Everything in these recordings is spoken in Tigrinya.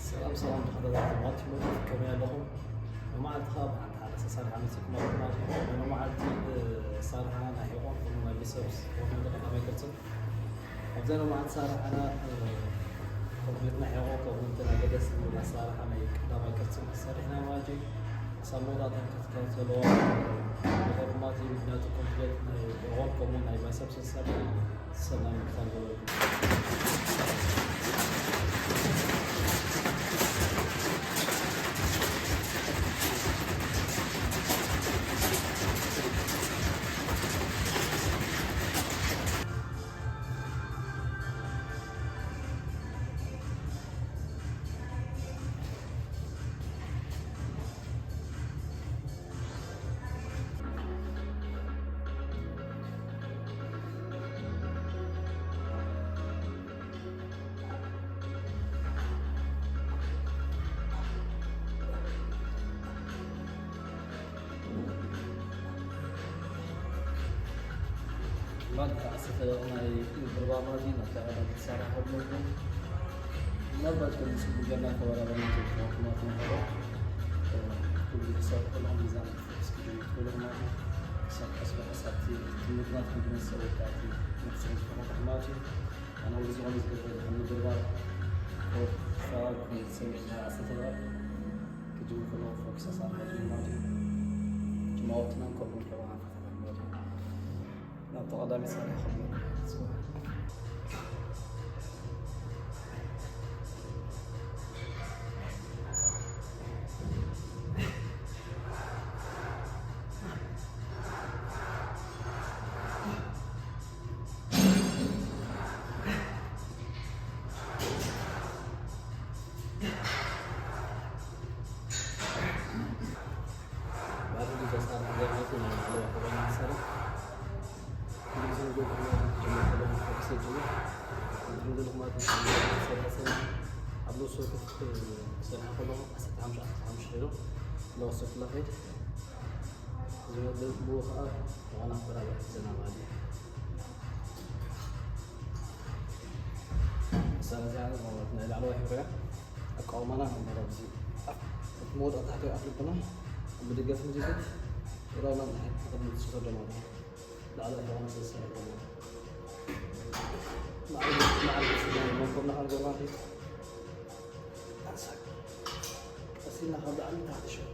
ሰላም ሰላም ተኸታተልቲ ማቲሞት፣ ከመይ ኣለኹም? መዓልቲ ኸኣ ብሓንቲ ሓደ ኣሰራርሓ መጺእኩም ኣለኹም ማለት እዩ። ሎሚ መዓልቲ፣ እ፣ ኣሰራርሓና ናይ ሕቖ ከምኡ ናይ ቢሰፕስ ወፍሪ ቀዳማይ ቅርጽን ኣብዛ ሎሚ መዓልቲ ኣሰራርሓና፣ እ፣ ኮምፕሌት ናይ ሕቖ ከምኡ እንተ ናይ ገደስ ዝብል ኣሰራርሓ ናይ ቀዳማይ ቅርጽን ኣሰሪሕና ማለት እዩ። ክሳብ መወዳእታ ክትከታተልዎ ይኹን ማለት እዩ። ምኽንያቱ ኮምፕሌት ናይ ሕቖን ከምኡ ናይ ባይሰፕስ ዝሰርሕ ሰናይ ምክታል ገበሩ። ምናልባት ዓሰርተ ደቂቕ ናይ ምድርባር ማለት እዩ፣ ናብታ ቀዳም ክትሰርሕ ከለኹ። ምናልባት ከም ጽቡቕ ጌርና ተወዳዳሪ ትኾን ማለት እዩ። ኩሉ ክሰርሕ ከለኹ ሚዛን ክትሕዝ ክትጅምር ትኽእል ማለት እዩ። ክሳብ ቀስ ብቐስ ኣብቲ ትምህርትናትኩም ክመጽእ ወይ ከኣ እቲ ትምህርቲ ስለ ዝፈታተሕ ማለት እዩ። ኣነ ኣብዚ ዝኾነ ዝገብር ከም ምድርባር፣ ኮፍ፣ ሻወር፣ ክሰምዕ ዓሰርተ ደቂቕ ክጅምር ከለኹ ፎከስ ኣሳርሖ ማለት እዩ። ጅማውትና ከምኡ ንሕብራ ንፈታተሕ ማለት እዩ። ናብ ተቐዳሚ ጸኒሑ ከሎ። ኣብ ነፍሲ ወከፍ ክሰርሓ ከለኹ ዓሰርተ ሓሙሽተ ዓሰርተ ሓሙሽተ ኪሎ ለወሰ ክላ ኸይድ ዝመደብዎ ኸዓ ዋና ኣበራብራ ዘና ማለት እዩ። መሳርያ ማለት ናይ ላዕለዋይ ሕብርያ ኣቃውማና ነበር ኣብዚ ኣፍ-፣ እቲ መወዳእታ ታሕተዋይ ኣፍ ልብና ኣብ ምድጋፍ ምድጋፍ ጥራና ናይ ቅድሚ ዝሰዶ ማለት እዩ። ላዕለዋይ ሕዋን ዝሰርሕ ዘሎ ማዕረ፣ ማዕረ ስለ መንኮብና ኣልጎ ማለት እዩ። ኣንሳክ ቀስ ኢልና ካብ ላዕሊ ንታሕቲ ሸው።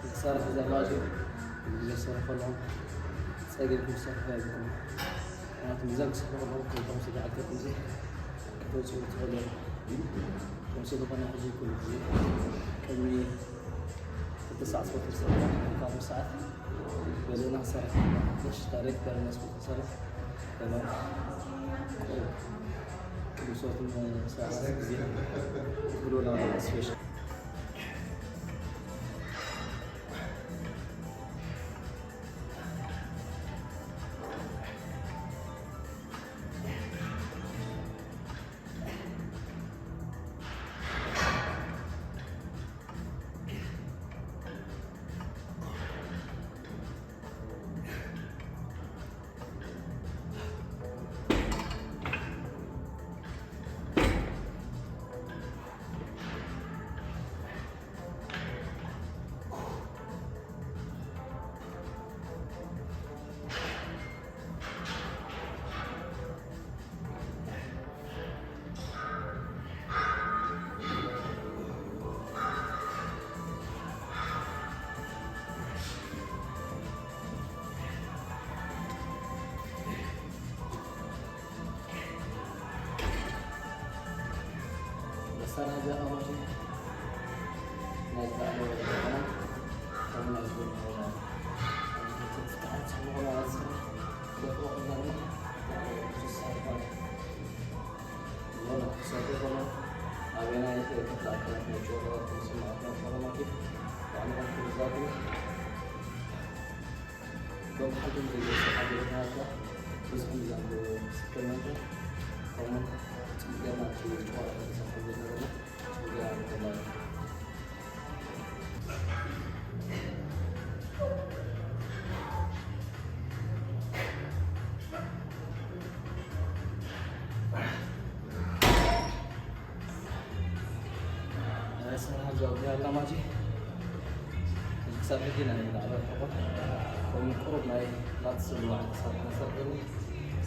መሳርሒ ዘማች ግዜ ዝሰርሑ ከለኹም ጸገም ክሰርሑ ኣይብልኩም። ምክንያቱ ሚዛን ክሰርሑ ከለኹም ከምቶም ስጋዓት ከምዚ ክተውፅኡ ትኽእሉ እዮም። ከምዚ ዝኾነ ሕጂ ኩሉ ግዜ ቅድሚ ክልተ ሰዓት ስፖርት ዝሰርሑ፣ ካብ ሰዓት በለና ክሰርሕ፣ ዳይሬክት በለና ስፖርት ክሰርሕ፣ በለና ቅድሚ ሰዓት ግዜ ክብሉና ስፔሻል ኣበናይ ክፍለ ኣካላት ናይ ጨዋታ ተሰማዕኩም ተረማኪ ባዕልኹም ትዛግቡ ሎም ሓገዝ ዘይገሱ ሓገዝ ናታ ብዙሕ ሚዛን ዘለዎ ስከመንተ ከምኡ ጽገና ጨዋታ ተሳተፍ ዘለና ጽገና ተባለ። ሰላም ዛው ያላ ማጂ ክሳብ ሕጂ ናይ ላዕለዋይ ሕቆ ከም ቁሩብ ናይ ላትስ ዝዋዕ ክሳብ ሓሳብ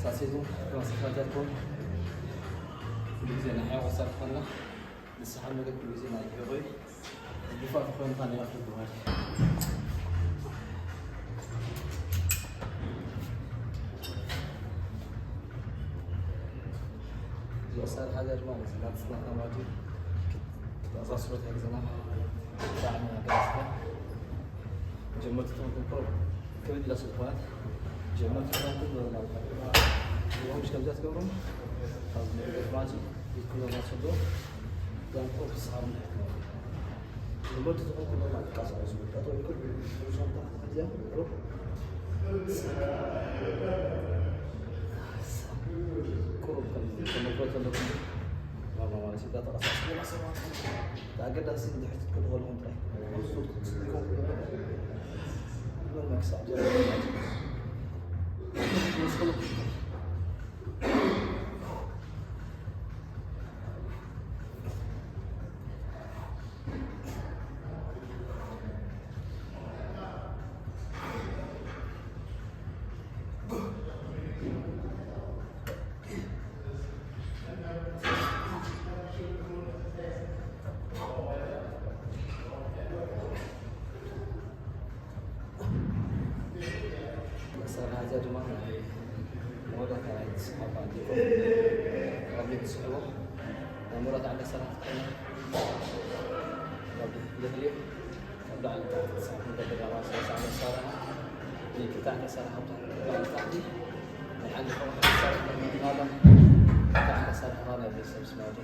ሳሲዙ ክመሰፋጃኩም ብግዜ ናይ ሕቆ ክሳብ ኮና ንስሓ ነገር ኩሉ ግዜ ናይ ሕቆ እዩ። ግፋ ተኾይንካ ናይ ኣፍ ዝበሃል እዚ ኣሳርሓ እዚ ድማ ነዚ ላትስ ናትና ማለት እዩ። ክትኣሳስሮ ትሕግዘና። ብጣዕሚ ኣገዳስካ። ጀመርቲ ትኾንኩም ፕሮ ክብል ኢላ ስለ ዝኾነት፣ ጀመርቲ ትኾንኩም ኖርማል። እዚኦም ምሽ ከምዚኣ ትገብሮም፣ ካብ መደገፍ ማለት እዩ። ኢትኩሎም ኣስዶ፣ ያን ፕሮ ክስሓብ ንሕክመሉ። ጀመርቲ ትኾንኩም ኖርማል፣ ቃስ ዝወጣ ተወይኩል፣ ብዙ ሰምታ ክትሕዝያ፣ ፕሮ ቁሩብ ከም ተመልክቶ ዘለኹም ዋላ ማለት እዩ። ተንቀሳቐስኩም ኣገዳሲ እንድሕር ክትከዱ ከለኹም ጥራይ። መክሳብ መሳርያ እዚኣ ድማ ናይ መወዳእታ ናይ ትስሓባ እንዲኹም ኣብ ቤት ትስሕቦ ናይ መወዳእታ ዓንዲ ሰራሕ ትኾይና። ካብ ድሕሪኡ ካብ ላዕሊ ታሕቲ ትስሓብ ንገብር ኣብ ኣስራ ሰዓት መሳርያ ናይ ክልተ ዓንዲ ሰራሕ ኣብ ታሕቲ ካብ ላዕሊ ታሕቲ ናይ ዓንዲ ከማን ክሳብ ናይ ምድማላ ክልተ ዓንዲ ሰራሕ ናይ ቤተሰብ ስማውዲ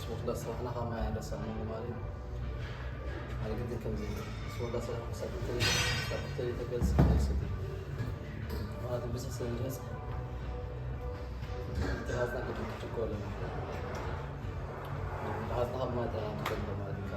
ስፖርት ዳስራሕና ካብ ማይ ኣንደሳ ማለት እዩ። ሓደ ግዜ ከምዚ ስፖርት ዳስራሕና ክሳብ ክልተ ክሳብ ክልተ ተገልጽ ማለት ብዙሕ ስለ ንገልጽ ትራዝና ግድን ክትኮ ኣለና። ትራዝና ካብ ማይ ተራ ክትኮ ማለት እዩ።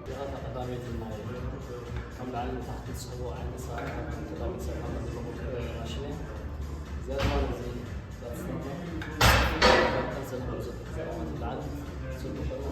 እዚኣ ቀዳመይቲ ማይ ከም ላዕሊ ንታሕቲ ትስሕቦ ዓይነት ስራሕ ቀዳመይቲ ስራሕ ማሽን እያ። እዚኣ ድማ ነዚ ላዕሊ ጽቡቕ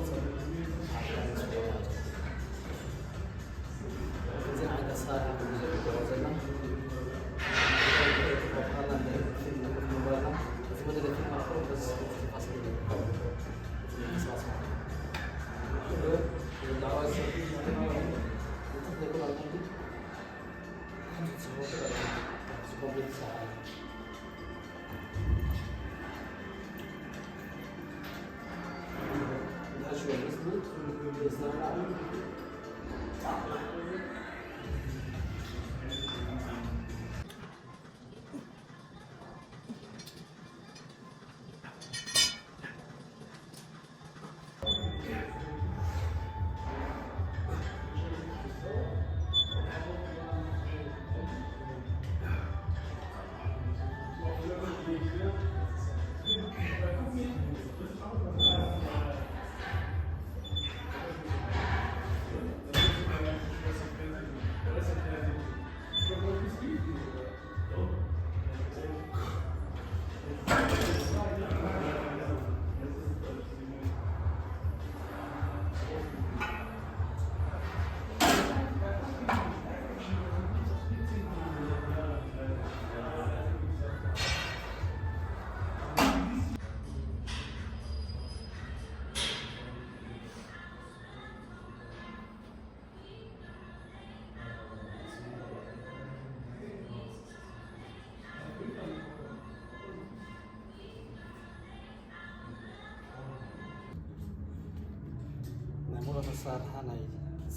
ናይ ሙሉእ ኣሰራርሓ ናይ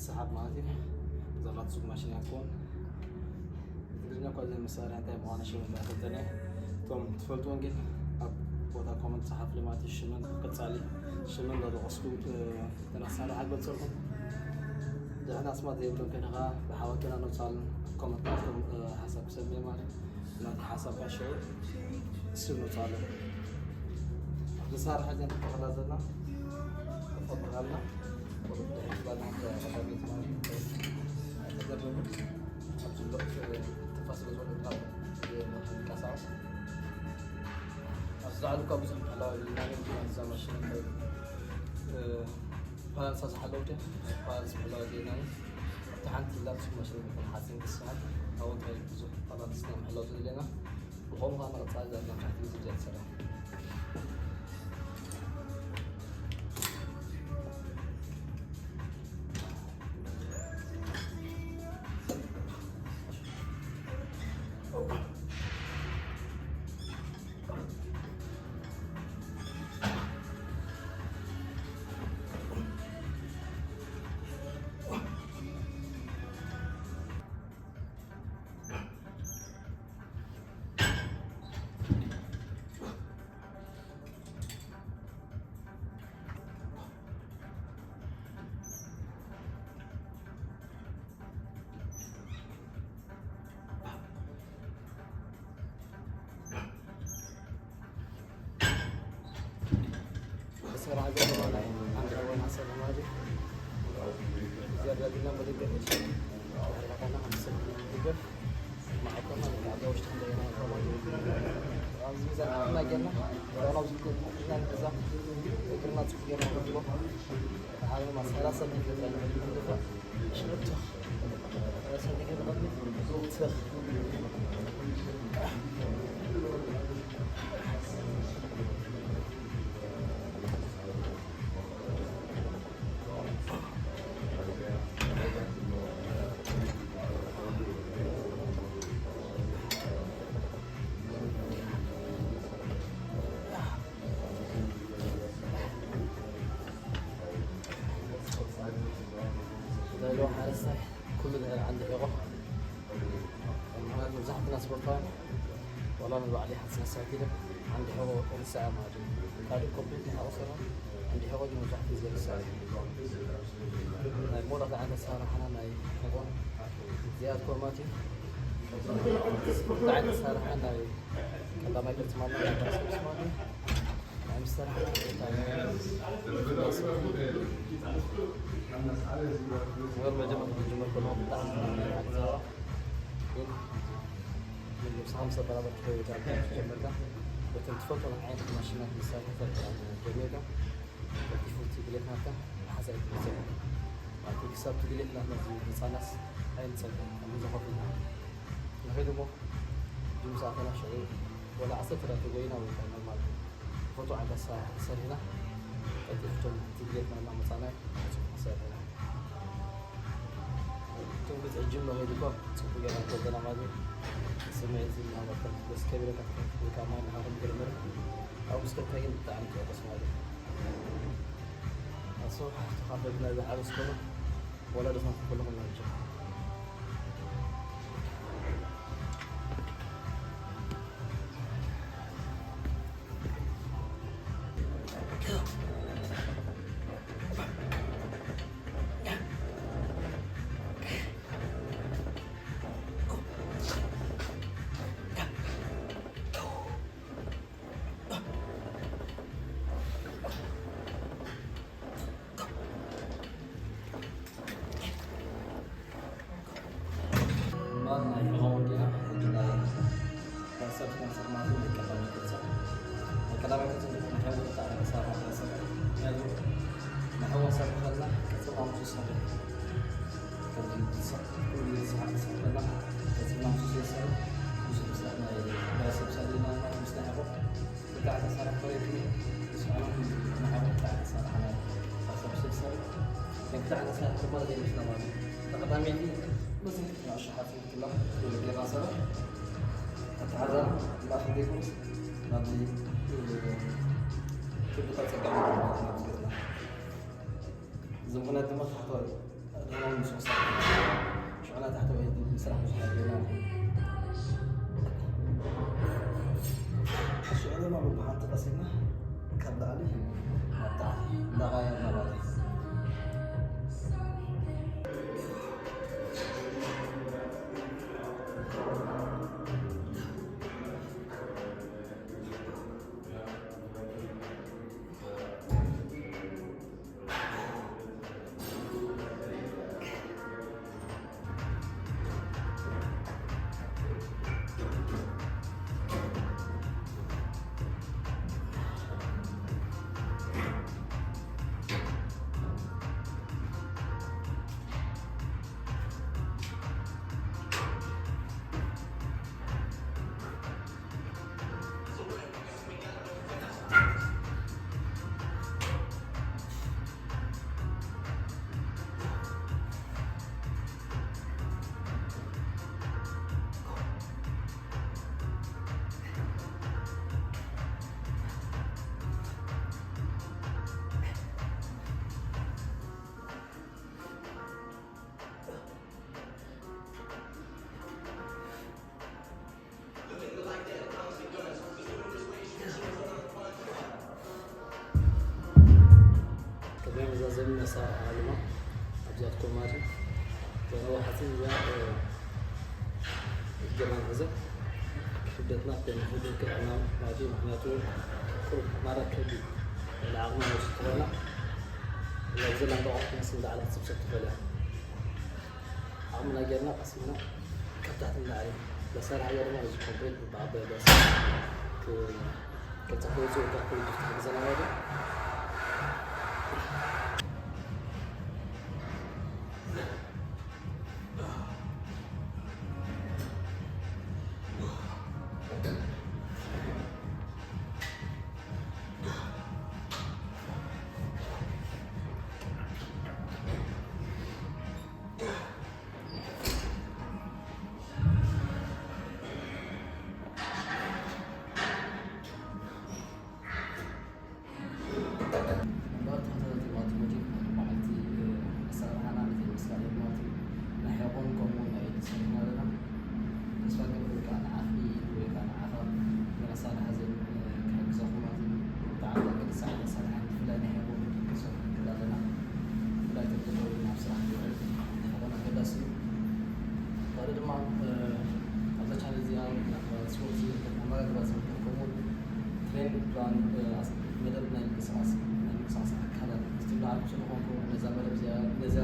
ሰሓብ ማለት እዩ። ዘላ ሱቅ ማሽን እያ ትኸውን። ብትግርኛ እኳ እዚ መሳርሒ እንታይ ምዃኑ ሽም እንዳፈልጠና እየ። እቶም ትፈልጥዎም ግን ኣብ ቦታ ኮመንት ጸሓፉ ማለት እዩ። ሽምን ቀጻሊ ሽምን እንዳጠቐስኩ፣ እ፣ ተነሳና ኣገልጸልኩም። ድሕና ስማት ዘይብሎም ከይንኻ ብሓባር ከይና ነውጻሉ ኮመንት ናትኩም፣ እ፣ ሓሳብ ክሰምዕ ማለት እዩ። ናቲ ሓሳብ ካሸው እሱ ነውጻሉ። ኣብዚ ሳራ ሓጀን ተኸላ ዘላ ተፈጥራልና ወደ ድሕሪ ባልና ተቐዳሚት ማለት እዩ። ኣይተዘበኑ። ኣብ ዝብሎ ትንፋስ ስለ ዝወደድካ ይንቀሳቐስ። ኣብዚ ላዕሊ እኳ ብዙሕ ምሕላው የብልና፣ ግን እዛ ማሽን፣ እ፣ ፓራንሳ ዝሓለውት እያ። ፓራንስ ምሕላው የብልና። ኣብቲ ሓንቲ ላፕስ ማሽን ይኹን ሓፂን ክስራሕ፣ ኣብኡ ጥራይ ብዙሕ ፓራንስና ምሕላው ዘድልየና። ብኸምኡ ከዓ ንቐፃሊ ዳርጋ መብዛሕትኡ ግዜ እዚኣ ትሰርሕ። ብስራሕ ዘገባና እዩ። ኣንተ ወና ሰላም አለይኩም። እዚኣ ዳግና መደገፍ ይችላል። ዳግና መደገፍ ማዕከና ኣብ ውሽጥ እንደገና ተማሪ ኣብዚ ዘርግና ገና ዳግና ውስጥ እና እንደዛ እግርና ጽፍ ገና ወጥቶ ሓደ ማሰላሰል ይፈጥራል። ሽርቶ ሎ ሓረስታይ ኩሉ ነገር ዓንዲ ሒቖ። ምኽንያቱ መብዛሕትና ስፖርታውያን ዋላ ንባዕሉ ይሓስብ ሳይክል ዓንዲ ሒቖ ይርሳዕ ማለት እዩ። ካልእ ኮምፕሊት ናይ ሓቆ ሰራ ዓንዲ ሒቖ ግን መብዛሕትኡ ግዜ ይርሳዕ እዩ። ናይ ሞራ ዓይነት ኣሰራርሓና ናይ ሒቖ እዚኣ ትኮን ማለት እዩ። ስፖርት ዓይነት ኣሰራርሓ ናይ ቀዳማይ ቅርጺ ማለት ናይ ባይሰፕስ ማለት እዩ። ናይ ምስራሕ ነገር መጀመርታ ዝጀመር ከለኹ ብጣዕሚ ግን ምሳኻ ምስ ተበራበርካ ጀመርካ በተን ትፈልጦ ዓይነት ማሽናት መሳርሒ ጀሚርካ በቲ ፉቲ ድሌት ናትካ ሓሳይ ትመጽእ ማለት ክሳብ እቲ ድሌት ናትና ዝመጻናስ ኣይንጸግም። ከምዚ ኮፍ ኢልና ንኸይድ እሞ ድምፂ ኣተና ሽዑ ወላ ዓሰርተ ደቂቃ ተጎይና ወይ ከዓ ኖርማል ፎቶ ዓይነት ኣሰራርሓ ተሰሪሕና ቀልጢፍቶም እቲ ድሌትና እናመፃና ፅቡቅ ተሰሪሕና። እቶም ብፅዒ ጅምሮ ከይዱ እኳ ፅቡቅ ጌርና ተወደና ማለት እዩ። ስምዒት ዝናበርካ ደስ ከቢረካ ትከፍት ወይ ከዓ ማይ ንሃኹም ገለመለ ኣብኡ ምስ ከድካ ግን ብጣዕሚ ትዕቆስ ማለት እዩ። ኣሶ ተኻፈልትና ዝሓረስ ኮነ ወላ ደኸምኩ ከለኹ ማለት እዩ። እምበኣር ናይ ሕቖ ወዲእና፣ ሕጂ ናይ፣ ናይ ሰብ ስፖንሰር ማለት እዩ፣ ናይ ቀዳማይ ገጽ። ናይ ቀዳማይ ገጽ እንታይ ብጣዕሚ መሳርሒ ናይ ሰብ። ምክንያቱ ንሕቖ ክንሰርሕ ከለና ቀጽልና ምስ ዝሰርሕ፣ ከምዚ ዝሰርሕ፣ ኩሉ ግዜ ዝሰርሕ ክንሰርሕ ከለና ቀጽልና ምስ ዝሰርሕ፣ ብዙሕ ምስ ናይ፣ ናይ ሰብ ሰሊና ማለት ምስ ናይ ሕቖ ብጣዕሚ ተሳርሕ ኮሪት ምስ ኣነ ንሓደ ብጣዕሚ ተሳርሕ ናይ ሰብ ስልሰል ብጣዕሚ ተሳርሕ ክባል ዘይምስለ ማለት እዩ። ተቐዳመይቲ ብዙሕ ንኣሽሓት ይትላ ጌርና ሰራሕ ኣተሓዛ ማእኸል ዘይኮንስ ናብዚ ክብታ ጸጋሚ ናብዚ ገጽና። እዚ ምኽንያት ድማ ታሕተዋይ ደህና ምስ ወሰድና ሽዑ ናይ ታሕተዋይ ስራሕ ምስ ሓደና ሽዑ ድማ በብሓንቲ ቀሲና ካብ ላዕሊ ናብ ታሕቲ እንዳቐያየርና ማለት እዩ። ቅድሚያ መዛዘሚ መሳርሒ ኣለና። ኣብዚኣትኩም ማለት እዩ። እዛ ነዋሕ ሓፂን እዚኣ፣ እ፣ ጌርና ንሕዘ። ክብደትና ከይንሕዝ ክእና ማለት እዩ። ምክንያቱ ቁሩብ ማራ ከቢድ፣ ልዕሊ ዓቕምና ወፂኡ ትኾና። ናብ ዘላ እንዳ ኣቑሑት ትመስል እንዳዓላ ክትስብሰብ ትኽእል እያ። ዓቕምና ጌርና ቀስ ኢልና ካብ ታሕቲ ንላዕሊ መሳርሒ ጌርና እዚ ኮንክሪት ብዓባይ ባስ ክ-፣ ቅርጻ ከውጽእ ወይ ከዓ ፕሮጀክት ክሕግዘና ማለት እዩ። እምበኣር ተኸታተልቲ ማለት እዩ፣ መዓልቲ፣ እ፣ ኣሰራርሓና ነቲ ይመስል ኣሎ ማለት እዩ። ናይ ሕቖን ከምኡ ናይ ኢድ ሰሪሕና ኣለና። ተስፋ ገብር ወይ ከዓ ንዓኺ ወይ ከዓ ንዓኻ ንመሳርሒ ዘን፣ እ፣ ክሕግዘኹም ማለት እዩ። ብጣዕሚ ኣገዳሲ ዓይነት ኣሰራርሓ፣ ብፍላይ ናይ ሕቖ ክንሰርሕ ንክእል ኣለና። ብፍላይ ተፈጥሮ ናብ ስራሕ ክውዕል ናይ ሕቖን ኣገዳሲ እዩ። ካልእ ድማ፣ እ፣ ኣብዛ ቻነል እዚኣ ብዛዕባ ስፖርት ዝምልከት፣ ኣመጋግባ ዝምልከት ከምኡ ትሬኒንግ ፕላን፣ እ፣ ኣስ-፣ መደብ ናይ ምንቅስቓስ፣ ናይ ምንቅስቓስ ኣካላት ክትብሉ ዓርኩ ስለ ዝኾንኩም፣ ነዛ መደብ እዚኣ፣ ነዛ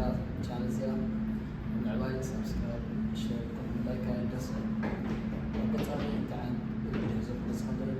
ቻነል እዚኣ ንምዕባይ ሳብስክራይብ፣ ሼር፣ ከምኡ ላይክ ኣየንደስ። ኣብ ቀጻሊ እንታይ ዓይነት ቪድዮ ዘ-፣ ዝኽእል